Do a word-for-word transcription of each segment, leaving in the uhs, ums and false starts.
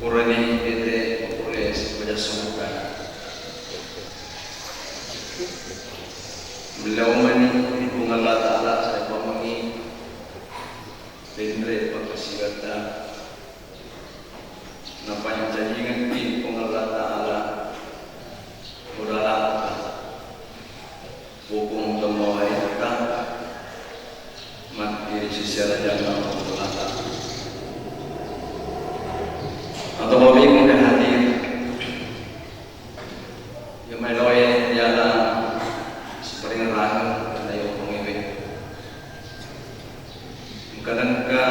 Purani tette pole sempajang subuhta. Mellau mani ri Puang Allah Ta'ala, saipammengngi tenre pakkasiwiatta. Napancajingekki Puang Allah Ta'ala puralatta, pokong temmawaitta, matti ri sisi arajanna Puang Allah Ta'ala. Atau mabimung dan hadir. Iya maeloe yala siparingerrangeng, karena iya omongewe. Engka-engka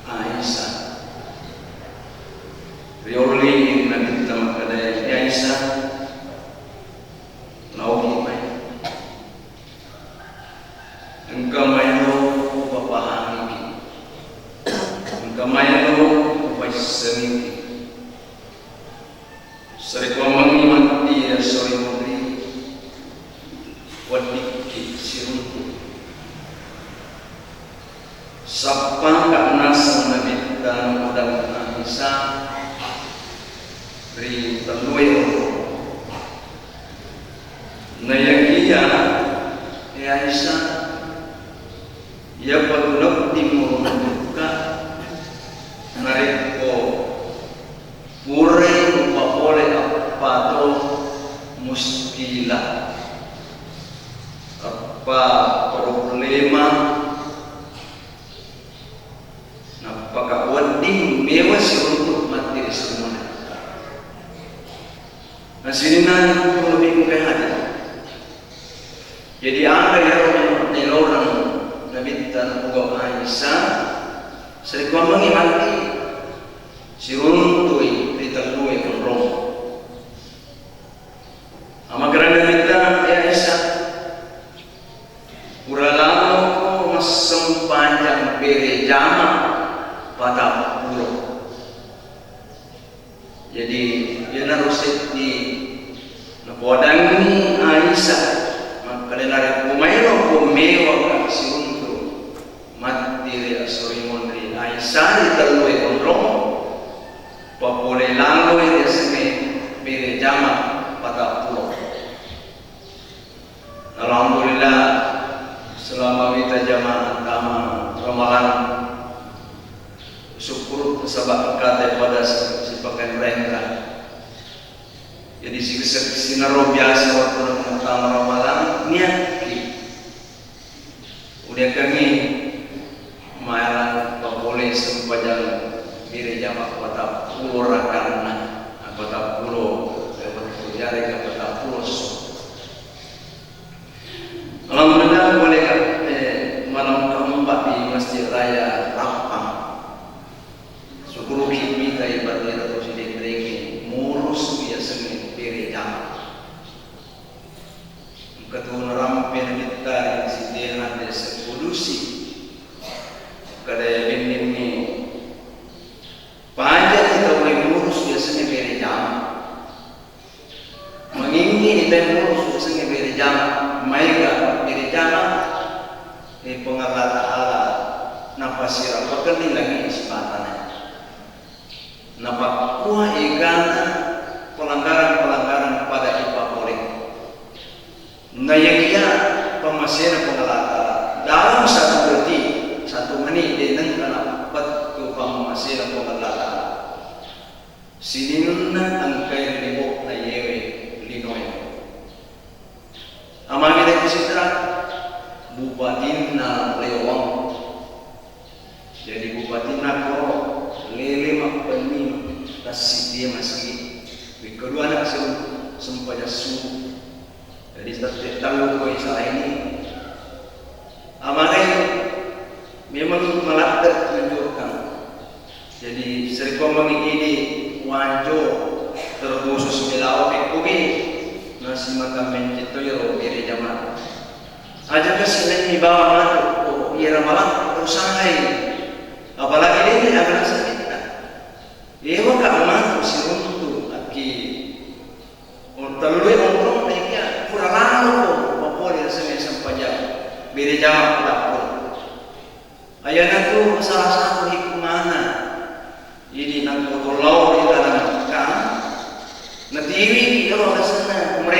Aisyah. Riolli Nabitta makkeda, "Ya Aisyah, laoki mai. Engka maelo upapahangiki. Engka maelo upaissengiki." Sarekkuammengngi matti esso ri munri, weddikki siruntu. Sappangka naseng Nabitta napodanna Isa ri tellue onrong. Nayakiya, e Aisyah, iyapa tu wedding muruntukka narekko purai mupapole eppa to muskilah, eppa problema, nappaka wedding mewa siruntu matti ri semuanya. Na sininna perlu bingkai hati. Jadi aga iyaro nailoreng Nabitta napogau Aisyah, sarekkuammengngi matti siruntui ri tellue onrong. Amakkeda Nabitta, "Ya Aisyah, pura laloko massempajang bere jama patappulo." Jadi, iyanaro seddi napoadangngi Aisyah, makkeda, "Narekko maeloko mewaka siruntu matti ri esso ri munri Aisyah ri tellue onrong, papole laloi riasengnge bere jama patappulo." Alhamdulillah, selama wita jamaah tama Ramalang, syukur nasaba engkata pada si-, sipakenrenra. Jadi si-, si-, sinaro biasa waktu tama Ramalang, niakki. Udiakkangngi Maerang papole sempajang bere jama patappulo rakanna, patappulo, eh, wettu, yarega patappulo esso. Alhamdulillah, pole ka, eh, malam keempat di Masjid Raya Rappang. Syukuruki mita ibadah to sidenrenge murus biasengnge bere jama. Engka tu narampe Nabitta ri siddi hade sepulusi. Kada benninni pajani tau murus biasengnge bere jama. Mangingi tau murus biasengnge bere jama. Maega bere jama, eh, Puang Allah Ta'ala napasira pakenni langi sibatana. Napakkua egana pelanggaran-pelanggaran pada ipapole. Nayakiya pammasena Puang Allah Ta'ala dalam satu detik, satu menit, de nengka napettu pammasena Puang Allah Ta'ala. Sininna engkai ri libo'na yewe linoe. Amagi de Sidra, bupatinna Lewang. Jadi bupatinna koro lele mappenni tassidie masigi. Wekkedua anak sem-, sempajang subuh. Jadi tette tellu koi salaini. Amagai memang maladde menunjukkan. Jadi serikong mangigini wajo terkhusus belawa pekkogi nasi makan mencet to yero bere jamaah. Aja kasi neng mi bawa matu, oh, iya ramalang, usahai. Apalagi dene, anak sakit. Ewa ka matu siruntu aki. Oh, tellue onrong naikia pura lalo ko mapole seme sempajang. Bere jama pura pura. Ayanatu salah satu hikmana.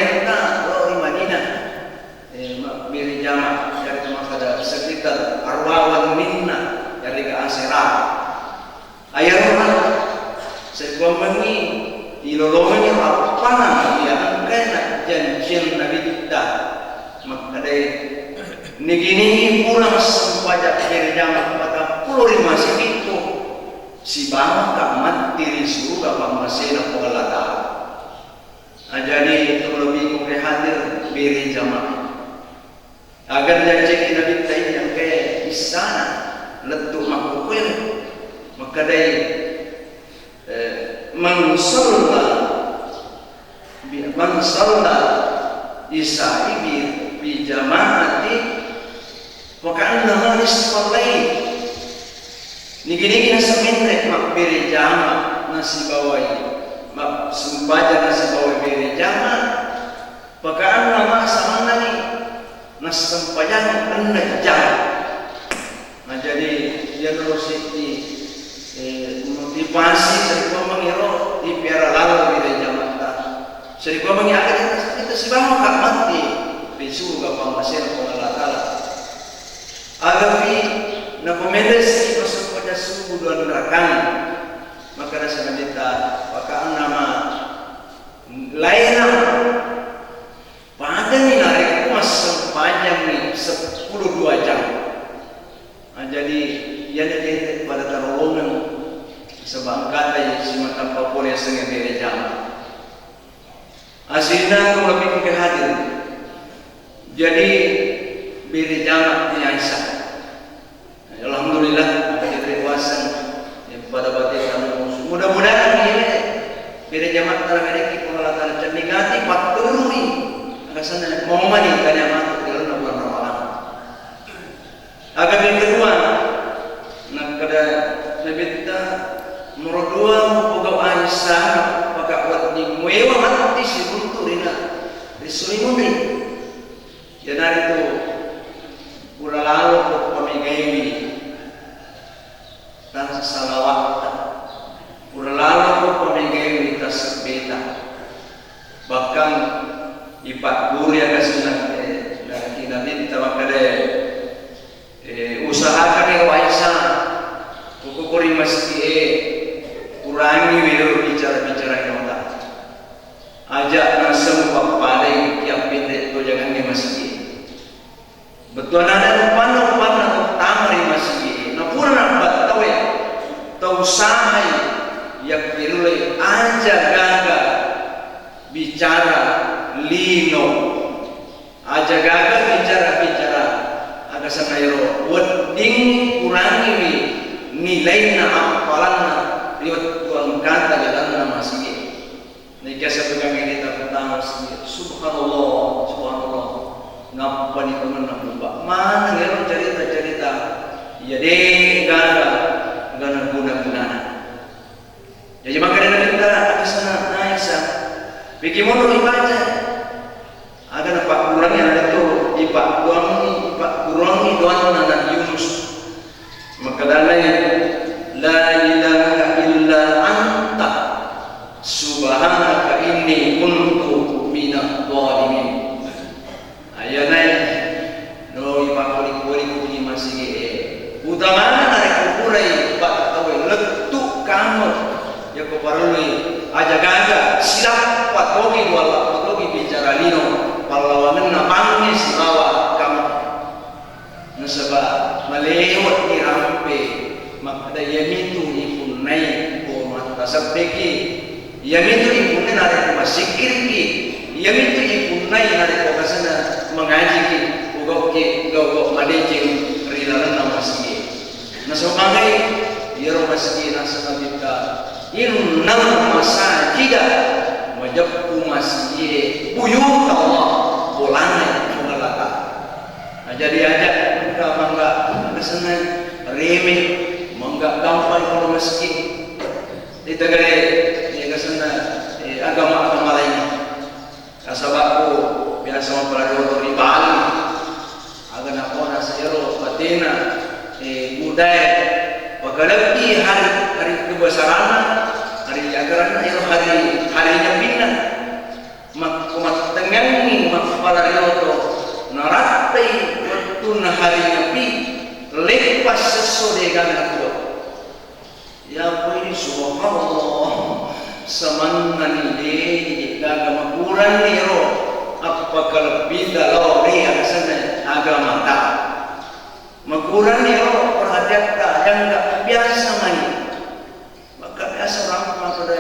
Lainna lao ri Madinah, eh, mabbere jama, iyanaritu makkeda sekitar aruwa wenninna, iyare'ga asera. Ayaro na, sekuammengngi ilolongengngi rappana iya engkae na janjiang Nabitta makkedae, nigi-nigi pura massempajang bere jama patappulo ri masigikku, sibawaka matti ri suruga pammasena Puang Allah Ta'ala. Nah, jadi itu lebih ke hadir bere jamaah. Agar janji Nabi ta iya engkae issana lettu makkukue makkedai, eh, man shalla bi-, man shalla isya'i bi, bi jama'ati fa ka'annama nisfal lail. Nigi-nigi naseng menre mabbere jama nasibawai, massempajang nasibawai bere jama, fa ka'annama samannani nassempajang enneng jang. Nah, jadi iyanaro seddi, eh, motivasi sarikomeng ero ipiara laleng ri jamatta. Sarikomeng aga kita, kita sibawa ka matti ri suruga pammasena Puang Allah Ta'ala. Agapi nakomendesi masempajang subuh dua rakaat. Maka naseng Nabitta, fa ka'annama laina padani narekko massempajangngi seppulo dua jam. Nah, jadi iyana tette pada tarolongeng sebab engkata simatappa pole sengnge bere jama. Asinna tu lebih ke hadir. Jadi bere jama ni Aisyah. Alhamdulillah, akhirnya puasa. Yang pada batin kamu mudah-mudahan ini bere jama tara mereki Puang Allah Ta'ala cendikati patturui. Rasanya mau mani tanya mati dalam bulan Ramadan. Aga yang kedua, nakkeda Nabitta, muro dua mupogau Aisyah, paka wedding muewa matti siruntu rina ri suri munri. Iyanaritu pura lalo ko pamegaiwi tassalawa'ta, pura lalo ko pamegaiwi tassebbeta. Bahkan ipagguru aga sunnah, eh, narekki Nabitta makkeda, eh, usahakan ero Aisyah, ko ko ri masjid e, kurangi wero bicara-bicara inota. Aja naseng pappadai kiappinre to janganne masjid. Bettuanna rupanna-rupanna tau tama ri masigi, napura nabbattawe tau sahai yakkirulai aja gaga bicara lino, aja gaga bicara-bicara aga sanna ero wedding kurangiwi nilainna appalanna ri wettu engkata lalenna masigi. Naikasa pegang ini tak pertama sendiri. Subhanallah, subhanallah. Ngappani temenna muba. Mana ngero cerita-cerita. Iya deh, gaga. Gana guna-gunana. Jadi makanya kita atasana Aisyah. Bikin mono ibaca. Aga napakkurangi, ada tu ipakkurangi, ipakkurangi doanna Nabi Yunus. Makkedai, la ilaha illa anta subhanaka inni kuntu minadh dhalimin. Ayanai no ipakkuling-kuling ni masigi e. Utamana narekko purai pattauwe lettu kamu. Yako parellui aja gaga, silappa togi, dua lappa togi bicara lino, pallawangenna pangnge sibawa kamu. Nasaba malewe'ni rampe makkeda, iyamitu ipunnai ko mattasebbeki, iyamitu ipunnai narekko massikkiriki, iyamitu ipunnai narekko kasena mangajiki, ugauki gau-gau madeceng ri lalenna masigi. Nasopangai iyaro masigi naseng Nabitta, innal masajida, majeppu masigi, buyutallah, bolana Puang Allah Ta'ala. Nah, jadi aja engka mangga kesenna reme, mangga gampang kalau masigi. Di tegare, ya kesenna, eh, agama-agama lain. Nasaba ko biasa mempelajari oto ri Bali, aga napona sero batena, eh, budaya pakalebbi hari, hari kebesaranna, hari agaranna, ero hari, hari nyeppinna. Makko mattengnga Hari nyepi, lepas sesso de gaga nakuat. Ya poi, subhanallah, samannani de gaga makuranni ro appakalebbita lao ri asenna agamata. Makuranni ro perhatiatta, yang nggak biasa mai. Maka biasa orang makkeda,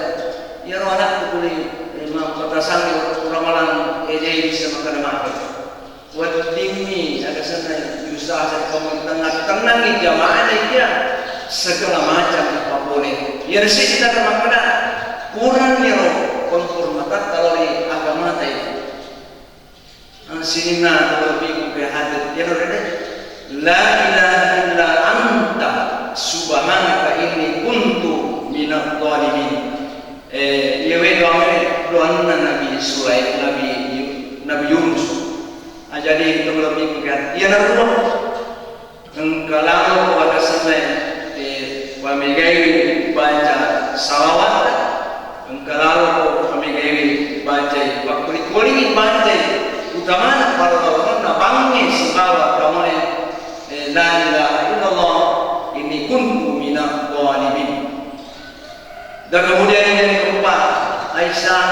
iyaro anakku tuli, eh, mappatasangi ramalang, eh, de' bisa makkeda mate. Weddingngi aga senna usaha sari kamu tenang-tenangi jamaah iya, segala macam apa boleh. Iyaro sita makkeda, kuranni ro penghormatatta lao ri agamata itu. Ah, sininna terlebih ke hadir. Iyaro rede, la ilaha illa anta subhanaka inni kuntu minadh dhalimin. Eh, iyawe doanna, doanna Nabi Sulaiman, Nabi Yu-, Nabi Yunus. Ah, jadi terlebih ke, iyana ruang. Engka lalo ko aga senna, eh, pamegaiwi baca salawat, engka lalo ko pamegaiwi bacai, pakkuli-kulingi bacai, utamana pada lawanna bangnge sibawa kamuane, eh, la ilaha illallah, inni kuntu minadh dhalimin. Dan kemudian yang keempat, Aisyah,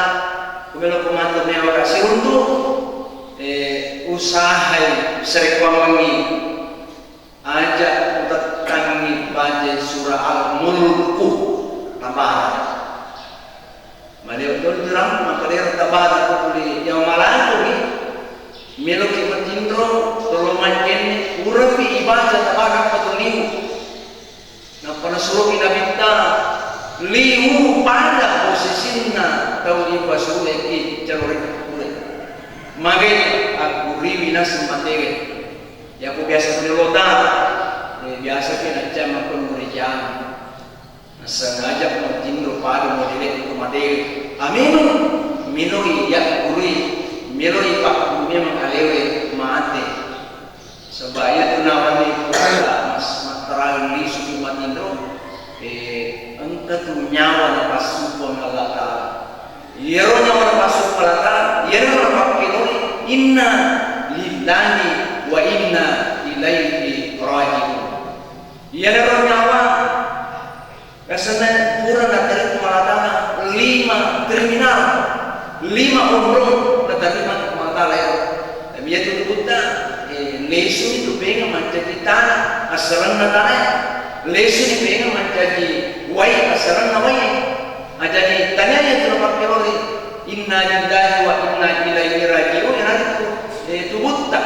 kumelo ko matu mewa kasiruntu, eh, usahai sarekkuammengngi. Aja' utettangngi baca surah Al-Mulku, Tabara. Maliwa' dolo jerang, maka dera Tabara ko tuli yang malaku ni, meloki matinro, tolo mancenne, purapi ibaca Tabara ko tuli. Nappa nasuroki Nabitta, liwu pada posisinna tau ipasureki caloreka pure. Magai agguriwi naseng matewe. Yako biasa tuli lota, eh, biasa ki nacca makkon muri jang. Nasengaja matinro pada modele ko matewe. Ameno, meloi yaggurui, meloi pakkuru memang alewe mate. Sebab iya tu nawani Puang Allah, mas, matterang lisu ki matinro, eh, engka tu nyawa napassu Puang Allah Ta'ala. Iyaro nyawa napassu Puang Allah Ta'ala, iyaro napakkelori, inna lillahi wa inna ilaihi raji'un. Iyaro nyawa Biasana pura naterima Puang Allah Ta'ala lima kriminal, lima onrong naterima Puang Allah Ta'ala ya. Tapi ya tu tubutta, eh, lesu itu pengen mancaji tanah, asalanna tanah ya. Lesu ini pengen mancaji wai, asalanna wai. Ah, jadi tanya ya tu napakkelori, inna lillahi wa inna ilaihi raji'un, ya itu, eh, tubutta.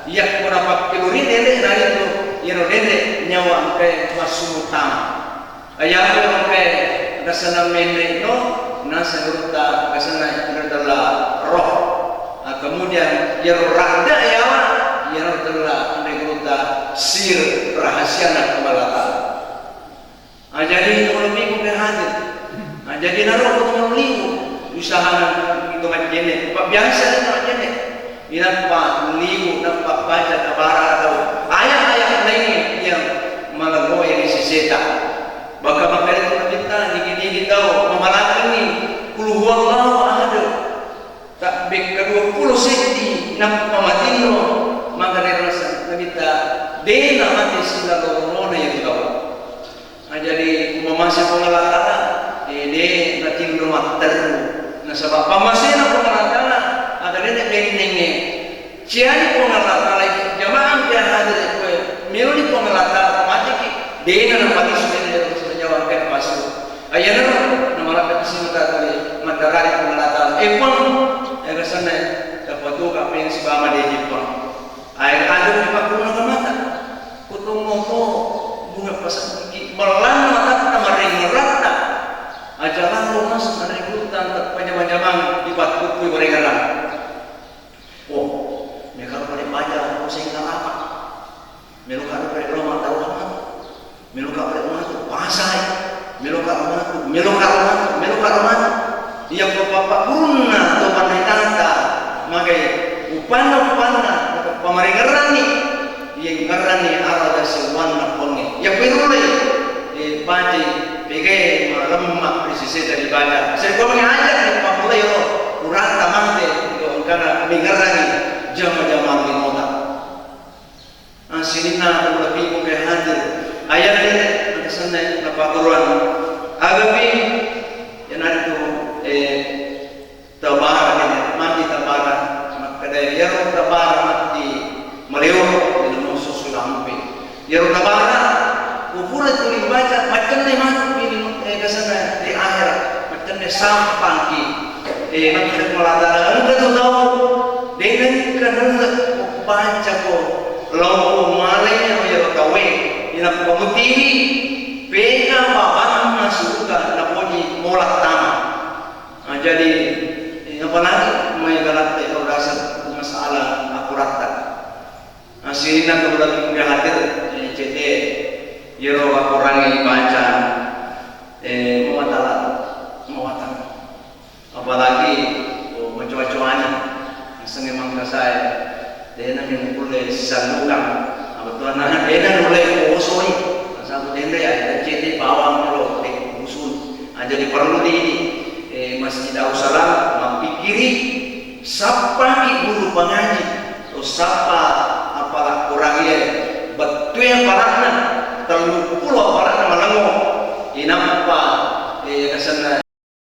Ya, ko napakkelori dede, nah itu, ya dede nyawa angkai masuk utama. Ayam engkae gasenna menre no, naseng urutta gasenna ro della roh. Ah, kemudian iyaro radda yawa, iyaro della anre urutta sir rahasiana Puang Allah Ta'ala. Ah, jadi kalau minggu ke hadir. Ah, jadi naro ko liwu usahana itu majene. Pak biasa itu majene. Inappa liwu, nappa baca Tabara atau ayat-ayat lainnya yang malegoe ri seseta. Baka makkeda tu Nabitta, nigi-nigi tau mamalakengi Qul huwallahu ahad. Tabbekka dua puluh seddi nappa matinro, maka ri rasa Nabitta, dena mate silalorona yang tau. Nah, jadi, umamase Puang Allah Ta'ala, eh, de natinro matteru. Nasaba pammasena Puang Allah Ta'ala, aga de bennengnge. Ciani Puang Allah Ta'ala, jamaah ke hadir, eh, meloni Puang Allah Ta'ala, mateki, dena napatisu, dena napatisu, nyawa ke pasu. Ayana, namalakka sing mata tuli, madarari Puang Allah Ta'ala. Eh, Puang, eh, kesanna, dapat tu kaping sebama de Puang. Air adem di pakunna mata. Kutung moto bunga pasang gigi. Melang matatta, maring meratta. Aja lalu mas, maring hutan, panyamang-nyamang, di patukui berengaran. Oh, mereka pada baca, pusing kalapa. Melo ka pada loma tau apa? Melo ka pada matu pasai, melo ka matu, melo ka matu, melo ka matu. Iya ko papa gurunna to pandai tata, magai upanna, upanna, pamaringerranni, iya ngerranni arada sewanna ponge. Iya pirule, eh, baca, pegai malemma di sese dari baca. Saya gua mengajar di pamulai lo, kurang tamante, itu engkana mengerranni jama-jama limota. Ah, Sininna ulapikung ke hadir. Ayat ini nanti senna napagguruan. Agapi, iyanaritu, eh, tabara, ini, matti tabara. Makkeda, iyaro tabara matti maleo, ilmu susu lampe. Iyaro tabara, kupura tuli baca, macenne matu, ini, eh, kesana di akhirat. Macenne sampangki. Eh, makkeda Allah Ta'ala, engka tu tau, de nengka nelle, baca ko, Lao malai iyaro tauwe, inappa mutiwi, pega babanna suruga napoji mola tama. Nah, jadi, eh, apalagi mai galatte kalau dasar masalah akuratta. Nah, sininna kebetulan hadir, eh, C D, iyaro akorangnge baca, eh, mawatala, mawatang. Apalagi, oh, macoa-coani, nasengnge Mangkasae, dena mi nukulle sisallukang, bettuanna dena nulle posoi, nasaba denre ya, C D bawang ro, de usun. Nah, jadi perlu di ini, eh, Masjid Darussalam, mappikkiri, sappaki guru pangaji, to sappa apala Qur'an e, bettue apara'na, telluppulo apara'na malengo, inappa, eh, kasenna